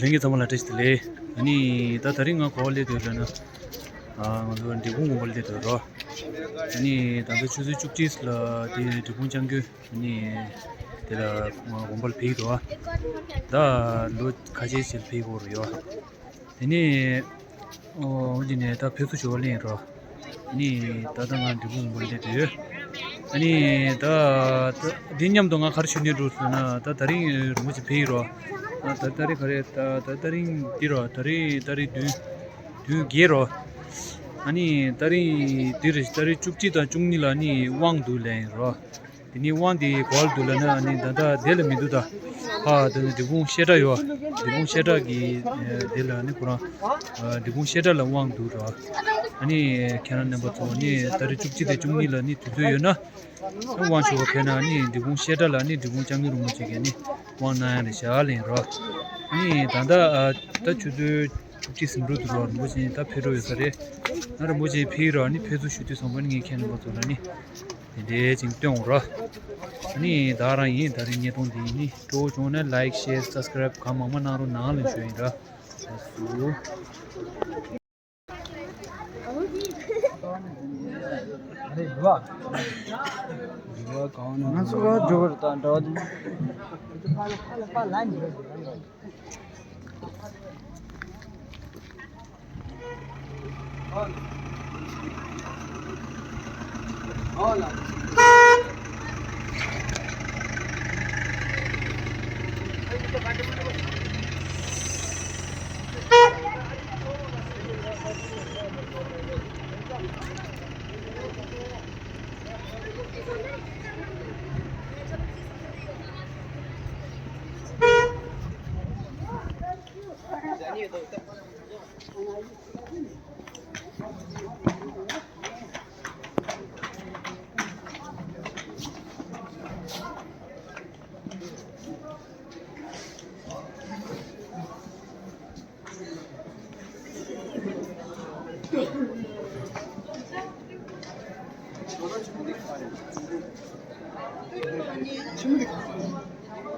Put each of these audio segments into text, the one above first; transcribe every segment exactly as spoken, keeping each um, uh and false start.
ལྷན་རྒྱས་ཚང་མ་ལ་བཀྲ་ཤིས་བདེ་ལེགས། ཨ་ནི་ད་དེ་རིང་ང་ག་པར་སླེབས་འདུག་ལབ་ན། ཨ་ང་ཚོ་འབྲས་སྤུངས་དགོན་པར་སླེབས་འདུག་རོ། ཨ་ནི་ད་ལྟ་ཆུ་ཚོད་བཅུ་གཅིག་ལ་དེ་འབྲས་སྤུངས་སྐྱབས་མགོན་ཨ་ནི་དེ་ལ་དགོན་པར་ཕེབས་འདུག་ད་ལོ་ཁ་ཤས་ཤིག་ཕེབས་ཡོད་རེད་ཡོ། དེ་ནས་ཨོ་འདི་ནས་ད་ཕེབས་བསུ་ཞུ་བ་ལེན་རོ། ཨ་ནི་ད་ལྟ་ང་འབྲས་སྤུངས་དགོན་པར་སླེབས་འདུག་ཨ་ནི་ད་ད་འདི་མཉམ་དུ་ང་ག་རེ་ཞུ་ནས་འགྲོ་ཟེར་ན། ད་དེ་རིང་རིན་པོ་ཆེ་ཕེབས་ཡོད་རོ། ཨ་ད་དེ་རིང་ག་རེ། ད་ད་དེ་རིང་འདི་རོ། དེ་རིང་ད་རིང་བདུན་བདུན་བརྒྱད་རོ། ཨ་ནི་དེ་རིང་འདི་རེད། ད་རིང་བཅུ་གཅིག་དང་བཅུ་གཉིས་ལ་ནི་དབང་འདུག་ལབ་ཡིན་རོ། དེ་ནི་དབང་དེ་ག་པར་འདུག་ལབ་ན། ཨ་ནི་ད་ལྟ་དེ་ལ་མི་འདུག་ད་ཨ་ད་ནི་འབྲས་སྤུངས་བཤད་གྲྭ་ཡོད། འབྲས་སྤུངས་བཤད་གྲྭ་གི་ཨ་དེ་ལ་ནི་ཁོ་རང་ཨ་འབྲས་སྤུངས་བཤད་གྲྭ་ལ་དབང་འདུག་རོ། ཨ་ནི་ཁྱེད་རང་རྣམ་པ་ཚོ་ནི་ད་རིང་བཅུ་གཅིག་དང་བཅུ་གཉིས་ལ་ནི་དུས་ཚོད་ཡོད་ན། དབང་ཞུ་བ་ཕེབས་ན་ནི་འབྲས་སྤུངས་བཤད་གྲྭ་ལ་ནི་འབྲས་སྤུངས་སྐྱབས་མགོན་རིན་པོ་ཆེ་གིས་ནི་དབང་གནང་ཡ་རེད་ཤག་ལབ་ཡིན་རོ། ཨ་ནི་ད་ལྟ་ཨ་ད་ཆུ་ཚོད་བཅུ་གཅིག་ཟིན་འགྲོ་འདུག་རོ། རིན་པོ་ཆེ་ད་ཕེབས་འགྲོ་ཡོད་ས་རེད། ང་རིན་པོ་ཆེ་ཕེབས་རོ། ཨ་ནི་ཕེབས་བསུ་ཞུ་དུས་ཙམ་པ་ནི་ངས་ཁྱེད་རྣམ་པ་ཚོ་ལ་ནི་དེ་འདྲའི་ཅིག་སྟོན་འོང་རོ། ཨ་ནི་ད་རང་ཡིན། ད་རིང་བརྙན་ཐུང་འདི་ནི་སྤྲོ་བོ་བྱུང་ན་ལའིཀ་ཤེར་སབ་སི་ཀ་རའིབ་གང་མང་མང་གནང་རོགས་གནང་ལབ་ཞུ་ཡིན་ར། ལགས་སོ། ང་ཚོ་ག་འགྲོ་བར་དང་འདྲ་བ་དེ།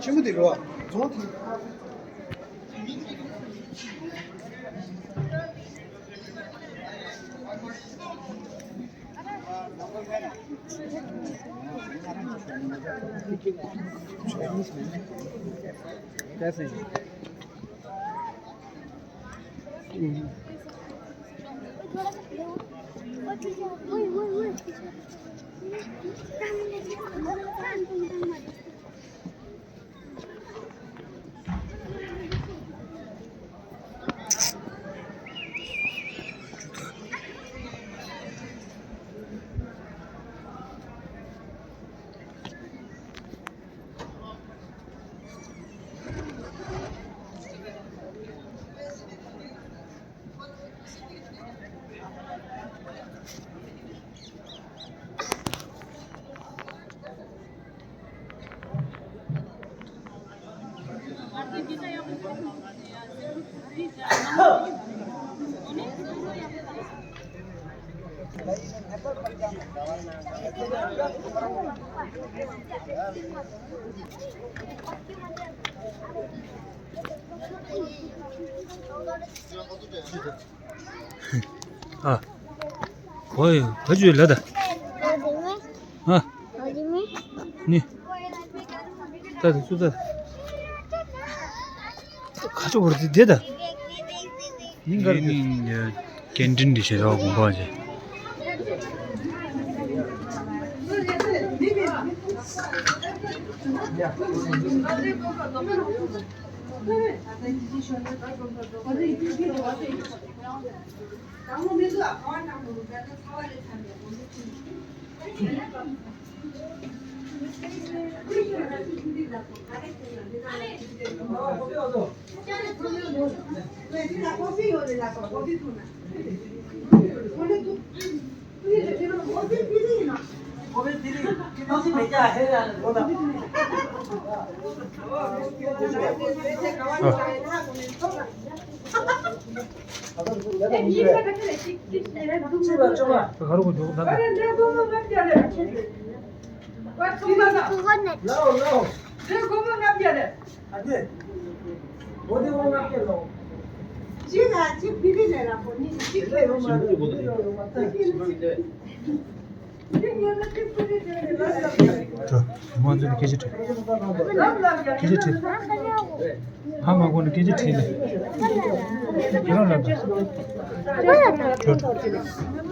ཆེན་མོ་དེ་རོ། རྫོང་དེ། ཨ། གོ་ཡོད་ག་ཅུ་ལ་ད། ཨ། ནི། ད་དུ་ཚུ་ད། ཁ་ཆུ་བར་དུ་དེ་ད། ཡིན་གར་དུ། ཀེན་ཊིན་འདི་བྱེད་རོགས་དགོངས་པ་བྱེད། ད་མང་ཚོགས་ནས་སྐད་ཆ་དྲིས། སྐད་ཆ་དྲིས། ཧ་མ་གོ་ན་སྐད་ཆ་དྲིས་ལ། ཁྱོད་རང་ལབ་དང་། ཁྱོད་འགྲོ།